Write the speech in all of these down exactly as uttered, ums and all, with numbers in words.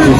Brigad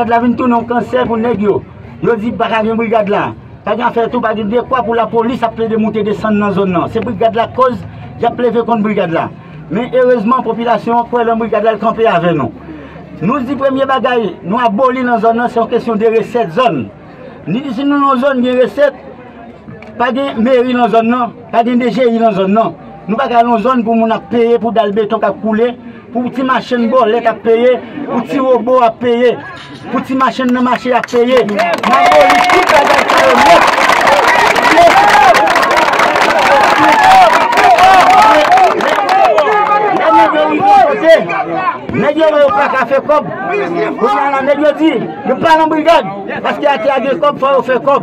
la vin tounen yon kansè pou nèg yo. Yo di pa ka gen brigad la. Pa gen afè tou, pa gen dekwa pou lapolis ap plede moute desann nan zòn nan. Se brigad la k koz y ap leve kont brigad la. Men erezman, popilasyon an kwè nan brigad la, l kanpe avè nou. Nou di premye bagay nou aboli nan zòn nan, se yon kesyon de resèt zòn. Nou di si nou nan yon zòn gen resèt, pa gen meri nan zòn nan, pa gen D G I nan zòn nan. Nou pa ka nan yon zòn pou moun ap peye pou dal beton k ap koule, pou ti machann bòlè k ap peye, pou ti wobo ap peye, pou ti machann nan mache ap peye. N aboli tout bagay sa yo nèt. Lè nèg yo rive yon kote, nèg yo wè yo pa ka fè kòb. Kounye a la, nèg yo di, yo pa nan brigad. Paske atè a gen kòb, fò yo fè kòb.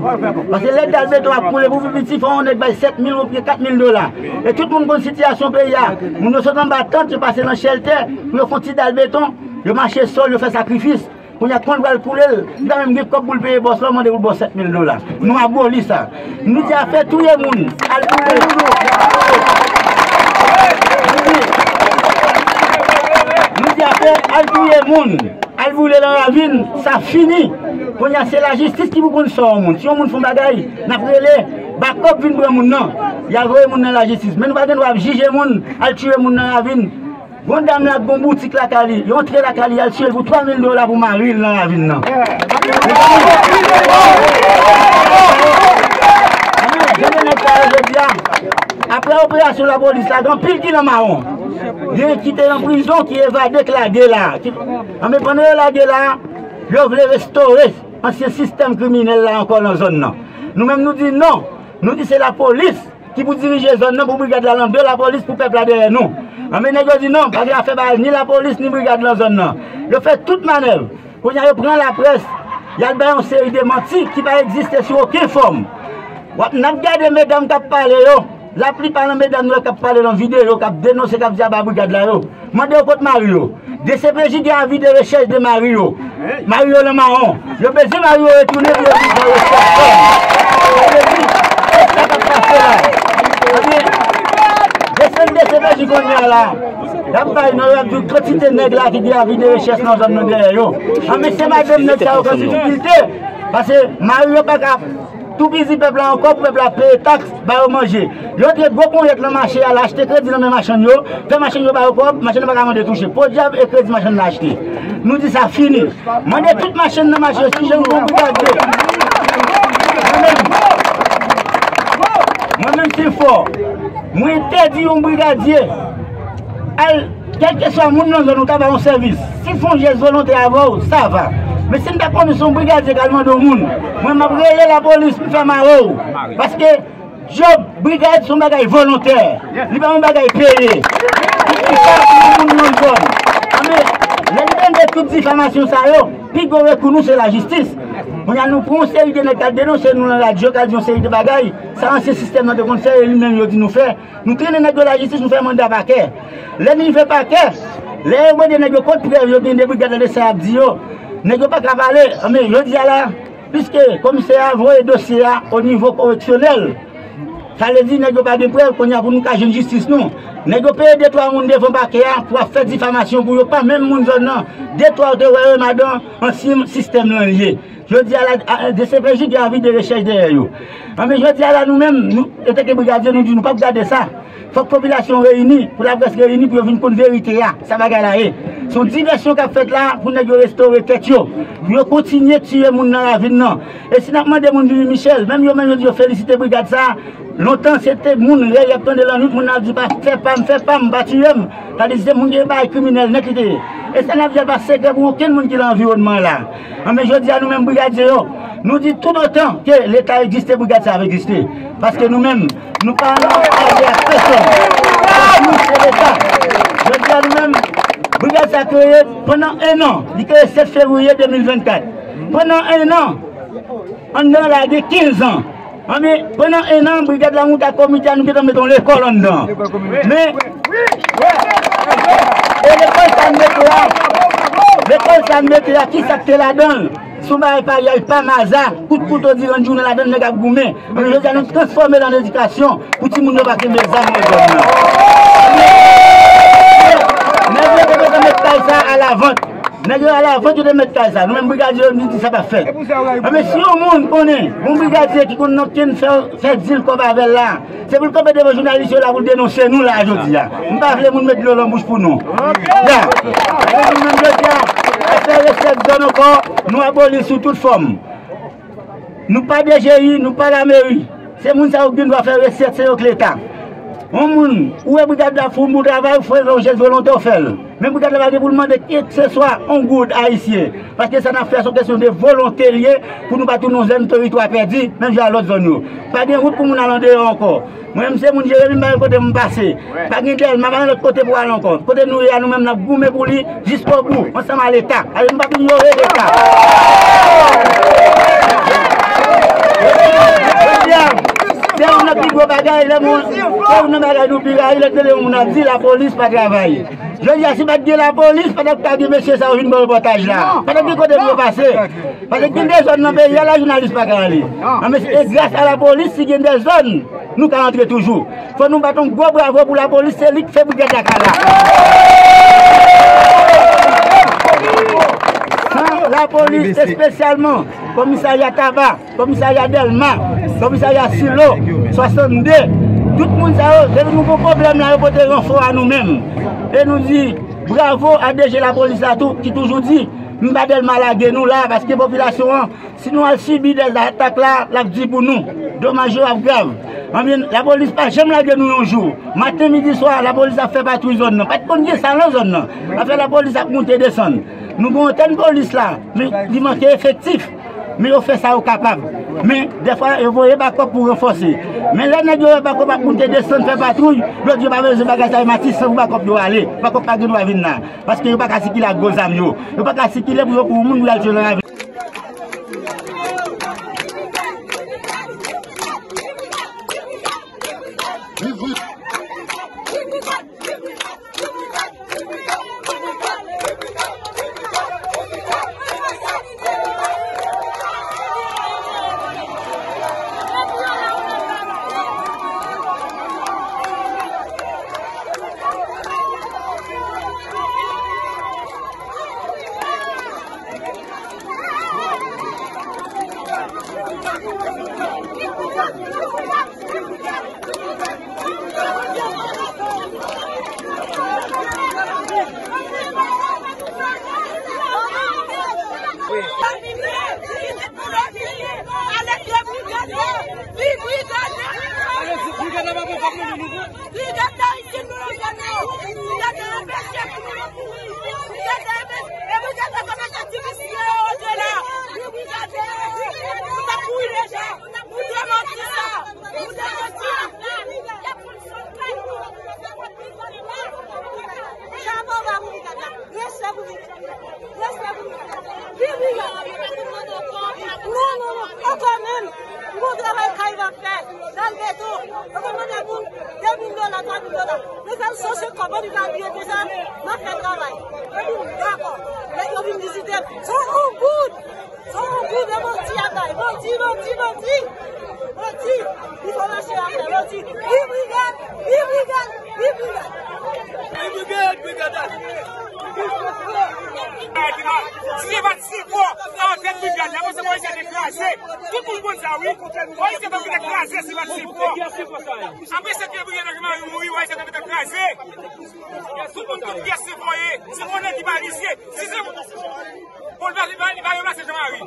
Paske lè dal beton ap koule pou pi piti, fò yon nèg bay sèt mil oubyen kat mil dola. E tout moun konn sitiyasyon peyi a. Moun yo sot anba tant, yo pase nan chèltè, pou yo fè yon ti dal beton, yo mache sòl, yo fè sakrifis. Kounye a, kon l pral koule l, li ta menm gen kòb pou l peye bòs la, mande pou l ba w sèt mil dola. Nou aboli sa. Nou di afè touye moun, al touye moun. Nou di, nou di afè al touye moun, al boule nan ravin, sa fini. Kounye a, se lajistis ki pou konn sa yon moun. Si yon moun fè yon bagay, n ap rele, ba kòb vin pran moun nan. Y a voye moun nan lajistis. Men nou pa gen dwa ap jije moun, al tiye moun nan ravin. Gon dam la, gon boutik lakay li. Yo antre lakay li, y al tiye l pou twa mil dola pou mari l nan ravin nan. Jan de nèg sa yo jodi a, apre operasyon lapolis la, gen anpil ki nan mawon. Gen ki te nan prizon, ki evade, k lage la. Ki, anben, pandan yo lage la, yo vle restore ansyen sistèm kriminèl la ankò nan zòn nan. Nou menm, nou di non. Nou di se lapolis ki pou dirije zòn nan, pou brigad la nan de lapolis, pou pèp la dèyè nou. Anben, nèg yo di non, pa gen afè bagay ni lapolis ni brigad nan zòn nan. Yo fè tout manèv. Kounye a, yo pran laprès, y al bay yon seri de manti ki pa egziste sou okenn fòm. W ap, n ap gade medam k ap pale yo, laplipa nan medam yo k ap pale nan videyo, k ap denonse, k ap di aba brigad la yo. Mande yo kot mari yo. D C P J gen avi de rechèch de mari yo. Mari yo nan mawon. Yo bezwen mari yo retounen pou yo vin fè rechèch kò yo. Sa vle di, se sa k ap pase la. Ebyen, desann D C P J kounye a la. Y ap bay non, y ap di kantite nèg la ki gen avi de rechèch nan zòn nan dèyè yo. Anben, se madanm nèg sa yo k an difikilte. Paske mari yo pa ka toupizi pèp la ankò pou pèp la peye taks, ba yo manje. Yo antre gwo ponyèt nan mache a, l achte kredi nan men machann yo, fè machann yo ba yo kòb, machann yo pa ka mande touche. Podyab e kredi machann nan achte. Nou di sa fini. Mande tout machann nan mache yo, si jan nou gon brigadye. Mwen menm, mwen menm, si m fò, mwen entèdi yon brigadye al, kèlkeswa moun nan zòn ou ta ba yon sèvis. Si fè yon jès volontè avè w, sa va. Men si m ta konnen se yon brigadye k al mande yon moun, mwen m ap rele lapolis pou fè mare w. Paske djòb brigad se yon bagay volontè. Li pa yon bagay peye. Li pa pou moun nan zòn. Anben, lè n tande tout difamasyon sa yo, pi gwo rekou nou se lajistis. Kounye a nou pran yon seri de nèg k al denonse nou nan radyo, k al di yon seri de bagay. Sa ansyen sistèm nan te konn fè, e li menm yo di nou fè. Nou trennen nèg yo lajistis, nou fè manda pakè. Lè n rive pakè, lè yo mande nèg yo kot prèv yo gen de brigad la de sa y ap di yo, nèg yo pa ka pale. Anben, jodi a la, piske komisè a voye dosye a o nivo koreksyonèl, sa vle di nèg yo pa gen prèv, kounye a pou nou ka jwenn jistis nou. Nèg yo peye de twa moun devan pakè a pou ap fè difamasyon pou yo, pa menm moun zòn nan. De twa yo te wè yo madan ansyen sistèm lan li ye. Jodi a la, a, D C P J gen avi de rechèch dèyè yo. Anben, jodi a la, nou menm, nou, antanke brigadye, nou di nou p ap gade sa. Fòk popilasyon reyini, pou laprès reyini, pou yo vin konn verite a, sa bagay la ye. Se yon divèsyon k ap fèt la, pou nèg yo restore tèt yo. Pou yo kontinye tiye moun nan ravin nan. E si n ap mande moun vivi Michèl, menm yo menm yo di yo felisite brigad sa, lontan se te moun rèy y ap tande lannwit, moun nan ap di pa fè pa m, fè pa m, pa tiye m. Sa vle di se moun ki gen bagay kriminèl nèt li te ye. E sa n ap di a pa sekrè pou okenn moun ki nan anviwònman an la. Anben jodi a nou menm brigadye yo, nou di toutotan ke Leta egziste, brigad sa ap egziste. Paske nou menm, nou pa nan alye ak pèsonn. Fòs nou se Leta. Jodi a nou menm, brigad sa kreye pandan en an. Li kreye sèt fevriye de mil vennkat. Pandan en an, anndan la gen kenz an. Anben, pandan en an, brigad la moute ak komite a, nou gentan mete yon lekòl anndan. Men, e lekòl sa n mete a, lekòl sa n mete a, kisa k te ladan l? Se yon bagay pa yay, pa maza, kout kouto diran jounen ladan l, nèg ap goumen. Men jodi a nou transfòme l an edikasyon pou timoun yo pa kenbe zam nan zòn nan. Nèg yo te bezwen met kay sa a lavant. Nèg yo alavant yo te met kay sa. Nou menm brigadye yo, nou di sa p ap fèt. Anben si yon moun konnen yon brigadye ki konn nan kenn fè, fè dil kòb avè l la, se pou l kanpe devan jounalis yo la pou l denonse nou la jodi a. M pa vle moun met dlo nan bouch pou nou. Ya. Nou menm jodi a, afè resèt zòn ankò, nou aboli sou tout fòm. Nou pa D G I, nou pa lameri. Se moun sa yo ki gen dwa fè resèt, se yo k leta. Yon moun, ou wè brigad la fè yon bon travay, ou fè yon jès volonte, ou fè l. Men brigad la pa gen pou l mande kèlkeswa yon goud ayisyen. Paske sa n ap fè a se yon kesyon de volonte l ye, pou nou pa tounen yon zòn teritwa pèdi, menm jan a lòt zòn yo. Pa gen wout pou moun al andeyò ankò. Mwen menm se moun Jeremi, m pa gen kote m pase. Pa gen Dèlma, pa gen lòt kote pou al ankò. Kote nou ye a, nou menm n ap goumen pou li jiskobou, ansanm a leta. Ale nou p ap inyore leta. Jodi a, se youn nan pi gwo bagay, lè moun, se youn nan bagay nou pi rayi, lè tande yon moun ap di lapolis pa travay. Jodi a, si pa t gen lapolis, pa t ap ka gen mesye sa yo vin ban repòtaj la. Pa t ap gen kote pou yo pase. Paske gen de zòn nan peyi a, la jounalis pa ka ale. Anben, e gras a lapolis, si gen de zòn, nou ka antre toujou. Fò nou bat yon gwo bravo pou lapolis, se li k fè brigad la ka la. San lapolis, espesyalman komisarya Taba, komisarya Dèlma, komisarya Silo, swasannde, tout moun sa yo, depi nou gon pwoblèm la, yo pote ranfò a nou menm. E nou di bravo a D G lapolis la tou, ki toujou di, m pa Dèlma lage nou la, paske popilasyon an, si nou al sibi de atak la, l ap di pou nou. Domaj yo ap grav. Anben, lapolis pa janm lage nou yon jou. Maten, midi, swa, lapolis ap fè patwouy zòn nan. Pa t konn gen sa nan zòn nan. Afè lapolis ap moute desann. Nou gen antèn polis la, men li manke efektif. Men yo fè sa yo kapab. Men, dèfwa, yo voye bakòp pou ranfòse. Men lè nèg yo wè bakòp ap moute desann, fè patwouy, yo di yo pa bezwen bagay sa yo, Matisan pou bakòp yo ale. Bakòp pa gen dwa vin la. Paske yo pa ka sikile ak gwo zam yo. Yo pa ka sikile pou yo pran yon moun pou y al tiye nan ravin. Chapo ba pou brigad la. Respè pou brigad la. Viv brigad la. Non, non, non. Ankò menm. Bon travay kay va fè. Dal beton. Yo va mande moun de mil dola, twa mil dola. Nou fè l san senkant, nou va abiye konsa. N ap fè travay. Epi, dakò. Lè yo vin vizite, se yon goud. Son gouvènman manti ap bay. Manti, manti, manti. Manti. Li fò mache ap fè manti. Viv brigad, viv brigad, viv brigad. Viv brigad, brigad la. Si se pa t sipò avèk brigad la, mwen se Moyiz te kraze. Tout moun konn sa, wi. Moyiz te kraze si pa t sipò. Apre se ke brigad la ki mari mouri, Moyiz te kraze. Tout moun konn kiyès se voye. Se voye ki pa visye. Si se Bon, li pa, li pa, li pa ranplase Jan Mari.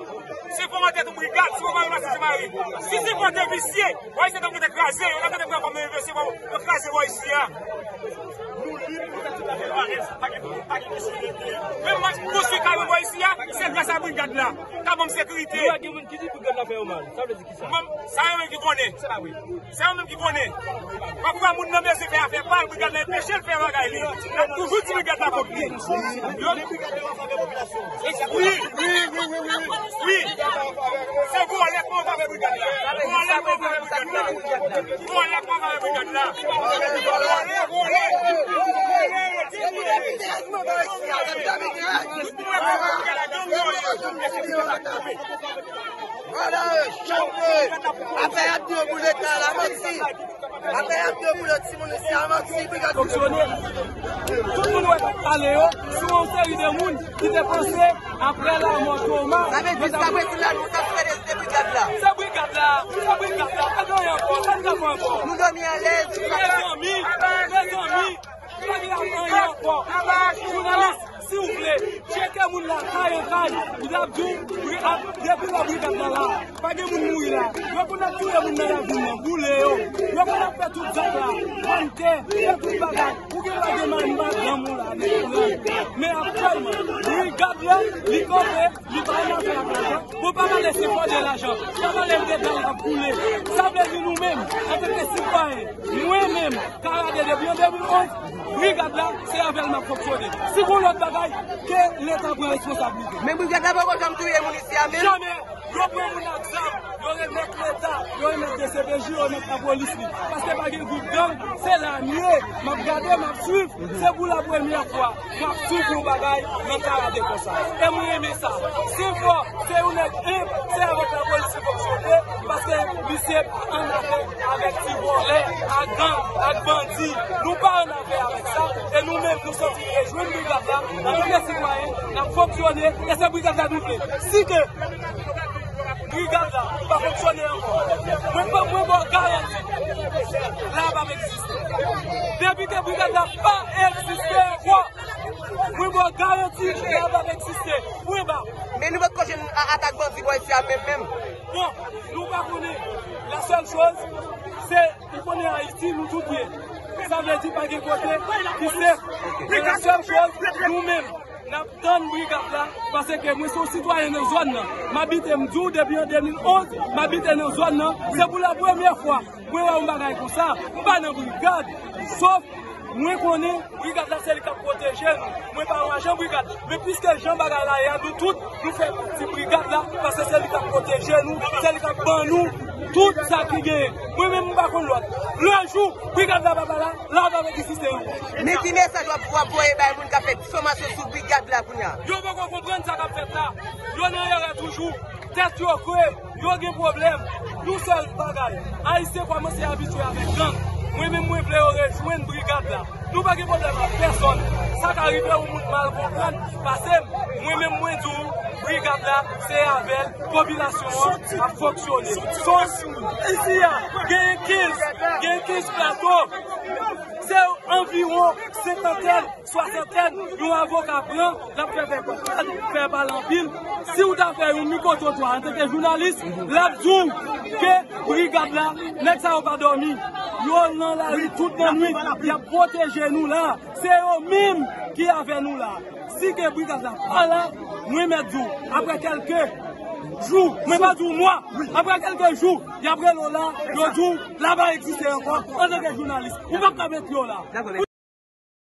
Se fòmatè tou brigad, se fòmatè ranplase Jan Mari. Si se fòmatè visye, w a se tankou te kraze, yo ta tande pran kòm yon visye, yo kraze bò isi a. Menm mwen, konstwi kay mwen bò isi a, se gras a brigad la. Ka ban m sekirite. Yo gen moun ki di brigad la fè yo mal. Sa vle di ki sa? Bon, sa yo menm ki konnen. Se pa vre. Se yo menm ki konnen. Pafwa moun nan bezwen fè afè pa l, brigad la enpeche l fè bagay li. N ap toujou di brigad la kont li. Yo. Wi, wi, wi, wi, wi, wi. Wi. Se vòlè k pran favè brigad la. Vòlè k pran favè brigad la. Vòlè k pran favè brigad la. Vòlè, vòlè. Vwala, chante. Apre y ap di yo pou Leta la manti. Apre y ap di yo pou lòt timoun isi a manti. Brigad fonksyone. Tout moun wè k ap pale yo, sou yon seri de moun ki te panse apre lanmò Toma. Sa vle di sa, Brezil la, nou t ap fè de brigad la. Se brigad la, se brigad la, pa gen anyen ankò, sa n ka fè ankò? Nou dòmi alèz. Mezanmi, mezanmi, pa gen anyen ankò. Jounalis, si w vle, tcheke moun la kay an kay, li ap di w, depi lè brigad la la, pa gen moun mouri la. Yo konn ap touye moun nan ravin nan, boule yo. Yo konn ap fè tout zak la, vann tè, fè tout bagay. Ou gen dwa gen madanm ou la, men aktyèlman, brigad la, li kanpe, li pa nan afè ak lajan. Bon, pa pale se fò de lajan, pa pale de dal k ap koule. Sa vle di nou menm, antanke sitwayen, mwen menm, Karade depi an de mil onz, brigad la, se avè l m ap fonksyone. Si gon lòt bagay, ke Leta pran responsablite. Men brigad la poko janm touye moun isi a menm. Jamè! Yo pran moun ak zam, yo remèt Leta, yo remèt D C P J, yo remèt lapolis li. Paske pa gen gwoup gang, se la n ye. M ap gade, m ap swiv, se pou la premyè fwa m ap swiv yon bagay nan Karade konsa. E mwen renmen sa. Senfò, se yon nèg enb, se avèk lapolis li fonksyone, paske misye pa ann afè avèk ti vòlè, ak gang, ak bandi. Nou pa ann afè avèk sa, e nou menm, nou sòti rejwenn brigad la, antanke sitwayen, n ap fonksyone, e se brigad la nou vle. Si ke brigad la pa fonksyone ankò, mwen, mwen, mwen ba w garanti, la p ap egziste. Depi ke brigad la pa egziste ankò, mwen ba w garanti, la p ap egziste. Pwen ba. Men nou potko jwenn a-, atak bandi bò isi a menm, menm. Bon, nou pa konnen. La sèl choz, se, ou konnen Ayiti, nou tout ye. Sa vle di pa gen kote ki sèf. Men la sèl choz, nou menm, n ap tann brigad la, paske mwen se yon sitwayen nan zòn nan. M abite, m di w, depi an de mil onz, m abite nan zòn nan. Se pou la premyè fwa mwen wè yon bagay konsa. M pa nan brigad, sof mwen konnen brigad la se li k ap pwoteje nou. Mwen pa yon ajan brigad, men piske jan bagay la ye a, nou tout, nou fè pati brigad la, paske se li k ap pwoteje nou, se li k ap ban nou tout sa ki genyen. Mwen menm, m pa konn lòt. Lè jou brigad la pa la, la p ap egziste ankò. Men ki mesaj w ap, w ap voye bay moun k ap fè difamasyon sou brigad la kounye a? Yo poko konprann sa k ap fèt la. Yo nan erè toujou. Tèt yo kre, yo gen pwoblèm. Yon sèl bagay, Ayisyen kòmanse abitye avèk gang. Mwen menm, mwen vle yo rejwenn brigad la. Nou pa gen pwoblèm ak pèsòn. Sa ka rive yon moun mal konprann, pase m. Mwen menm, mwen di w, brigad la, se avè l popilasyon an ap fonksyone. Isi a, genyen kenz, genyen kenz plato. Se anviwon senkantèn, swasantèn, yon avoka pran, l ap fè, fè konprann, fè pale anpil. Si w ta fè yon mikwotrotwa antanke jounalis, l ap di w ke brigad la, nèg sa yo pa dòmi. Yo nan lari tout nannwit, y ap pwoteje nou la. Se yo menm ki avè nou la. Si ke brigad la pa la, mwen mèt di w, apre kèlke jou, mwen pa di w mwa, apre kèlke jou, y ap rele w la, yo di w, la pa egziste ankò, antanke jounalis. Ou p ap ka met pye w la.